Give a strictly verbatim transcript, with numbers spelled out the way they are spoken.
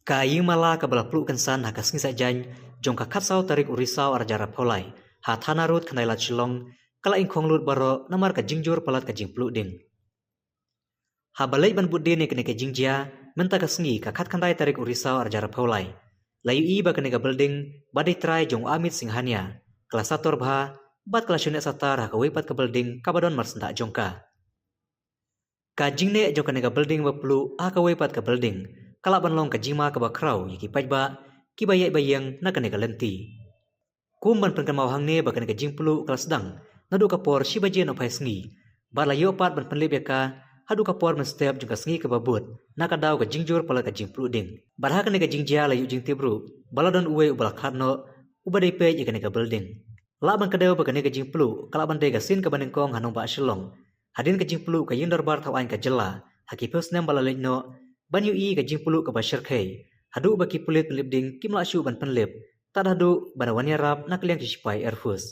Ka ïing mala kaba la pluh kynsan ha ka sngi Saitjaiñ jong ka khatsaw tarik u Risaw arhajar arphew lai ha Thana Road, Khyndai Lad, Shillong, ka la ïngkhong lut baroh namar ka jingjur palat ka jingpluh ding. Haba leit ban bud dien ïa kane ka jingjia mynta ka sngi, ka khatkhyndai tarik u Risaw arhajar arphew lai, la ïohi ba kane ka building ba dei trai jong u Amit Singhania ka la sator bha bad ka la shong neh satar ha kawei pat ka building kaba don marsyndah jong ka. Ka jingneh jong kane ka building ba pluh ha kawei pat ka building ka lah ban long ka jingma kaba khraw ïa ki paidbah kiba ïaid ba ïeng na kane ka lynti. Kum ban pynkynmaw hangne ba kane ka jingpluh ka la sdang naduh ka por shi baje nohphai sngi bad la ïoh pat ban pynlip ïa ka haduh ka por mynstep jong ka sngi kaba bud na ka daw ka jingjur palat ka jingpluh ding. Bad ha kane ka jingjia la ïoh jingtip ruh ba la don uwei uba la khlad noh uba dei peit ïa kane ka building. Lah ban kdew ba kane ka jingpluh ka lah ban dei ka sien kaba nyngkong ha nongbah Shillong hadien ka jingpluh ka ïing dorbar thaw aiñ ka jylla ha ki phew snem ba la leit noh, ban ïohi ka jingpluh kaba shyrkhei haduh ba ki pulit pynlip ding kim lah shuh ban pynlip tad haduh ban da wan ïarap na ka liang ki shipai Air Force.